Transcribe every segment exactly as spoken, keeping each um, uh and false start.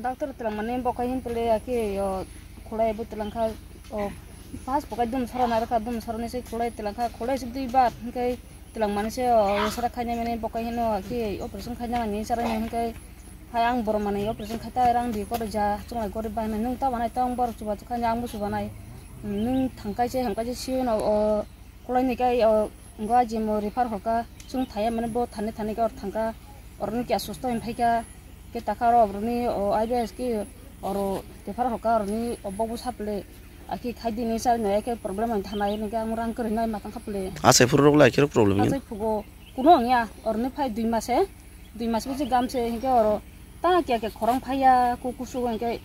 Doctor twlang mani bokhai hin pele aki o khulai bo twlang kha o pas bokhai dum sora nai kha dum sora ni se khulai twlang kha khulai se dui bar hinkai twlang mani se o sara khaina mani bokhai hino aki operation khaina mani sara hinkai hai ang boro mani operation khaita rang di koro ja chunglai gori bai nai nung ta banai tong bor chuba chukha ang bo chuba nai nung thangkai se hamkai se siyo no o Kulaini kai o ngo ajimo refer horka, chwng thaya mane bo thani thani khe or thangka, oroni kya susto hin phaika, khe takha oro obroni o I B S khe oro refer horka oroni o bobo saple, akhe khaidi ni sa no ekhe problem hin thanai ni khe ang rang kwrwi nai matang khaple. Achai phuru rok lai khe problem hin. Achai phugo kuno ongya oroni phai dui mase. Dui mas bisi gamse hinkhe oro ta kiya kiya khorang phaiya ku kusugo hinkhe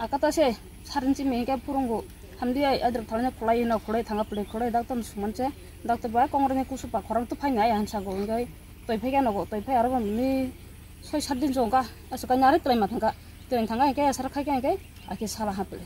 akata se sarinchi mi hinkhe phurungo hamdi ai adrok thalani khulai hino khulai thanga pli khulai doctor ni sumanse doctor ba kongorni kusu pa khorang tu phaini ai hansago hinkhe toi phaiya nogo toi phai aro bini soi sat din jongka aswk kainwi ari twlaima thangka twlaima thangka hinkhe asara khaikha hinkhe akhe sala hapli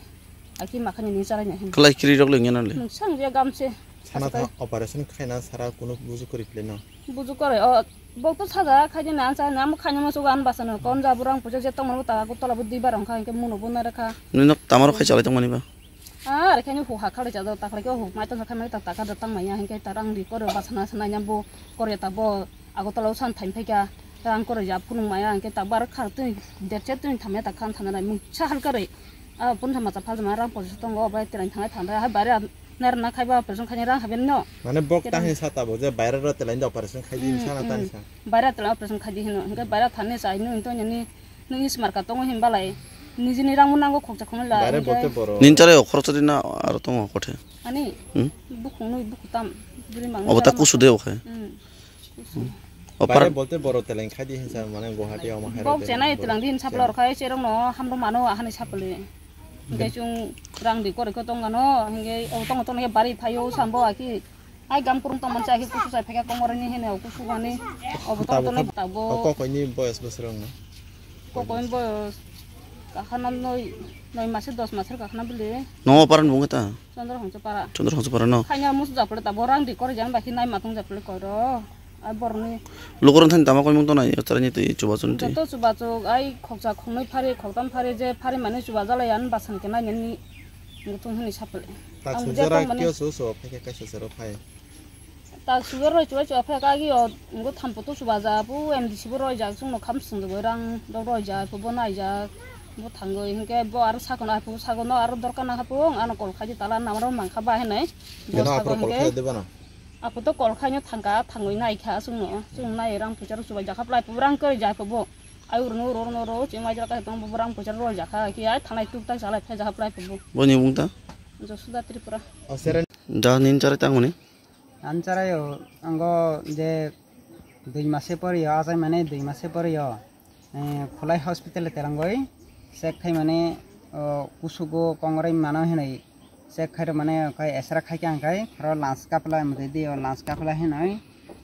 akhe makhani ni charai nai hin. Khwlai kiri rok lengya nale. Nungsang je gamse. Sana aswk tha kai operation khaina sara kunu buju kori phle no. Buju kore o bok to saja khaidi na ansa na mo khaini mo sugan basano kon ja burang puja je tongmani ta ko tola budi barang kha ke muno bo na rekha. Nino tamaro khai chalai tongmani ba. Ah, rekha ni hu ha khalai cha ta khalai ke hu mai tong kha mai ta ta kha tang maya hingke ta rang di kore basana sana nya bo kore ta bo ago tola san thaim phai kya rang kore ja phunung maya hingke ta bar kha tui derche tui thamya ta khan thamya mung cha hal kare. Ah, pun thamya ta phal ma rang pojis tongo bai terang thangai thangai ha bare Narwkna khaiba operation khaina rang haben no. Mane bok Khe ta rang- hin sa tabo je baire ro telaini operation khai di Hmm, sana hmm. Tani sa. Baire tela operation khai di hino. Hingke baire thani sa hino hinto nini nini smart card tongo hin balai. Nijini rang mo nango khokcha khonoi la. Baire hingke bote boro. Nin chare o khoroksa di na aro tongo kothe. Ani Hmm? Bukhung nui bukhu tam. Buri mang Obo ta chara kusu ma- de o khai. Hmm. Kusu. Hmm. O Bare par- bolte boro teleng khai di hinsa mane Guwahati ama hai Bok rok chenai teleng telang din boro sapla chenai. Rok khai cherong no hamro mano ahani sapli. Hingke Dek. Chung rang di kori ko tong gano hingke o tong tong ke bari phayo sambo aki ai gam kurung tong mancha aki kusu sai phaka kongor ni hene o kusu gani o bo tong Tabo tong khe tabo o kokoi ni boyos bosrong no. Kokoi boyos kakhana noi noi mase dos mase kakhana bili. No paran bunga ta. Chandra Hongchopara. Chandra Hongchopara no. Khaina musu japre ta borang di kor jang ba khinai matung japre koro. Ai borni. Lukurang thani tama koimung tonai, tarani tei chubachu ni tei. Joto chubachu ai khokcha khongnoi phari, khoktam phari je phari mani chubajalai ani basan ke nai nani mutung hini sapre. Tak Ang sujara tongmani. Kyo so so phai khe kaisa sero phai. Tak sugar roi chuwa chuwa phai ka gi o ngo thampo to chuba ja pu M D C bo roi ja chung no kham sung de rang do roi ja pu bo nai ja bo thangoi hinke bo aro sakon ai pu sagon no aro dorkar na hapu ano kol khai di tala namaro mangkha ba hinai. Gana Bo apro sagon kol hinke khai de bana. Apo to kol khai no thangka thangoi nai kha chung no chung nai rang puchar chuba ja khap lai pu rang koi ja pu bo ai ur no ro no ro chung ai ja ka tong bo rang puchar roi ja kha ki ai thanai tuk tai salai phai ja khap lai pu bo. Boni mung ta? Josuda Tripura. Aseren. Da nin chare tang mani. Ancharayo ango je dui mase poriyo, achai mane dui mase poriyo, eh, Khulai hospital telangoi check khai mane, o, kusugo kongrai mano hinoi check khai mane kai esra khai khe ang kai oro lunch kapla mudui dio lunch kapla hinoi,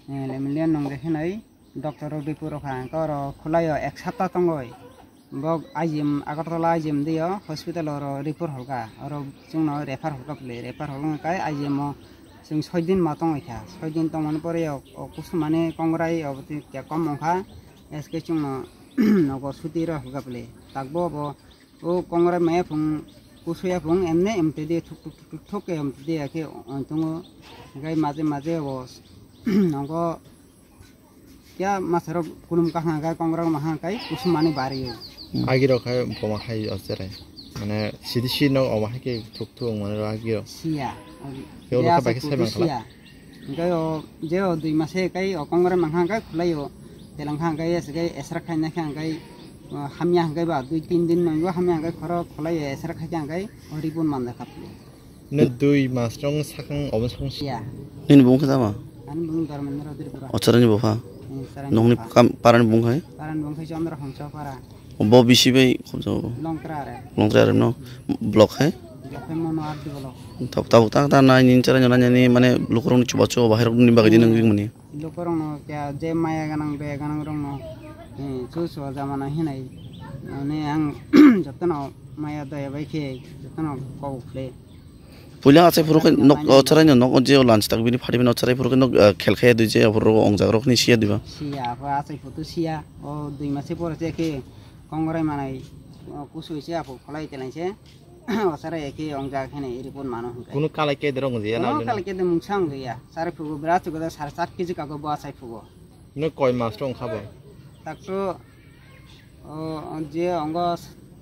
eh, lemlian nongde hinoi. Doctor rok ripor rok kha, hwnkhe oro khwlaio ek sapta tongoi. Bo I G M, Agartala I G M dio hospital oro ripor holka, oro chwngno refer holka pili, refer holka kai I G M o chwng soi din ma tongoi kha, soi din tongmani pore o, o kusumani kongrai obo twi khe kom wngkha, S K chwngno nogo suti rw holka pili. Takbo bo o kongrai maya phung, kusuya phung, emne emtwi di thuk thuk thuk thuk thuk khe emtwi di khe tongo, hwnkhe maje maje o nogo. Kya masarok kulum kaham kai kongorok mahang kai kusumani bari o. Agi rok hai boma hai o cherai. Mane sidi si no omo hai ke thuk thuk mane ro agi rok. Siya. Ke ulo Kya ka bai ke se sai kutu mangkala. Siya. Hingke o je o dui mase kai o kongorok mahang kai khulai o. Telang hang kai es kai esrak khai na khang kai, o, hamya hang kai ba dui tin din nang o hamya hang kai khoro khulai o esrak khai khang kai o ribon manda kap. Ne dui mas rong sakang obo sakang si. Ya. Nini bung khe tama? Ani bung Dharmendra Tripura. O chwraini bupha? Hmm, chwraini Nokni bupha. Kam, parani bung khai? Parani bung khai Chandra Hongso para. O bo bisi bai khobjao bo? Longtra are. Longtra are no? Block khai? Block khai mono ardi block. Tab-, tabuk ta ta nai nini chwraino nai nini mane lukurokni chubachu bahai rokni bagwi di nang Hmm. Ringmani. Lukurokno kya je maya ganang be ganang rokno, eh, chu chu jamano hinai. Mane ang jotono maya daya bai khe jotono kok khle. Puila achai phuru khe nok, o chwraino nok, o je o lunch tak bini pharibini o chwrai phuru khe nok, eh, khel khaiya dui je, aphuru o ongjak rok hwnwi siya diba? Siya, aphuru achai phutu siya. O dui mase pore se khe kongrai manai, O, kusu se apo kholai teleng se. Osara eke ong jak hene report mano hingkai. Kunu kalai kede rong je na Kono jeno. Kalai kede mungsa ong ya. Sare phugo bra chugo da sare sat kg kago bo asai phugo. Ne koi mas rong khabo? Takto, o, je ongo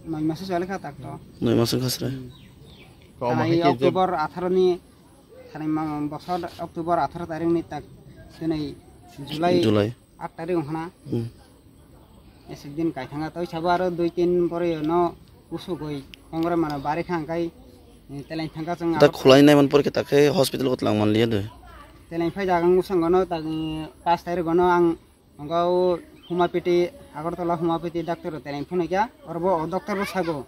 noi mas chole kha takto. Noi mas wngkha sre. Hmm. Koma Tanai hai khe je October atharo ni, thani ma-, bosor October atharo tarik ni tak, tini July July. Aat tarik wngkhana. Hmm. Esek din kai thanga, toi sabo aro dui tin pore no usugoi kongre mano bari kha hingkai, eh, teleng thangka chwng Da aro khulai nai man pore khe ta khe hospital ko tlang man liya de. Teleng phai jaga ang usang gono tak, eh, paanch tarik gono ang ongo o Humapiti, Agartala Humapiti doctor teleng phunukya, oro bo o doctor bo sago.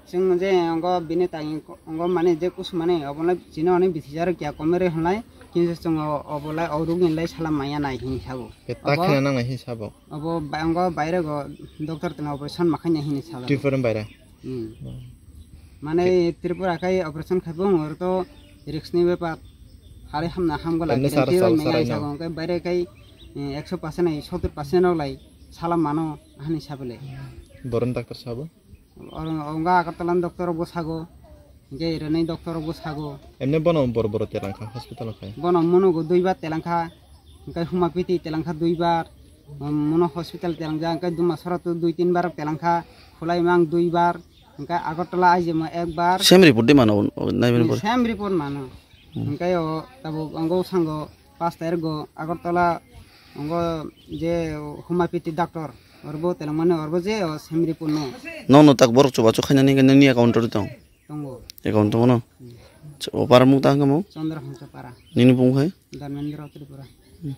Chwng je ongo bini tai ongo mane je kusu mane obo le chini oni bisi jaro kya komere hwnlai, kintu chwng o-, obo lai o rugni lai salam maya nai hin sabo. Ke ta Obo, khena nang nai hin sabo. Obo ba-, ongo baire go doctor teno operation ma khaina hin sabo. Tripura ni baire. Hmm. Hmm. Mane Tripura kai operation khaibo oro to risk ni bepar. Hari hamna hamgo la Emni sara guarantee sara bai maya sara hin sabo. Hingke baire kai, eh, ekso percent ai sottur percent rok lai salam mano hani sabole. Boron doctor sabo. Oro, onga Agartala ni doctor rok bo sago, hingke Rani doctor rok bo sago. Emne bono bor bor telangkha hospital khai. Bono munugo duibar telangkha, hingke Humapiti telangkha duibar, um, muno hospital telangja, hingke Dumasora to dui tin bar telangkha, Khulaimang duibar, hingke Agartala aijemo ekbar. Same report de mano, o, naiben pore. Same report mano. Hmm. Hingke o tabuk ongo sango paanch tarik go Agartala ongo je Humapiti doctor orbo telengmani orbo je o same report no. Nono tak borok chubachu khainani hingke nini account ro tong? Tongo. Account tongo no? Hmm. Ch-, o paramung ta hingke mo? Chandra Hongsa para. Nini bung hai? Dharmendra Tripura. Hmm.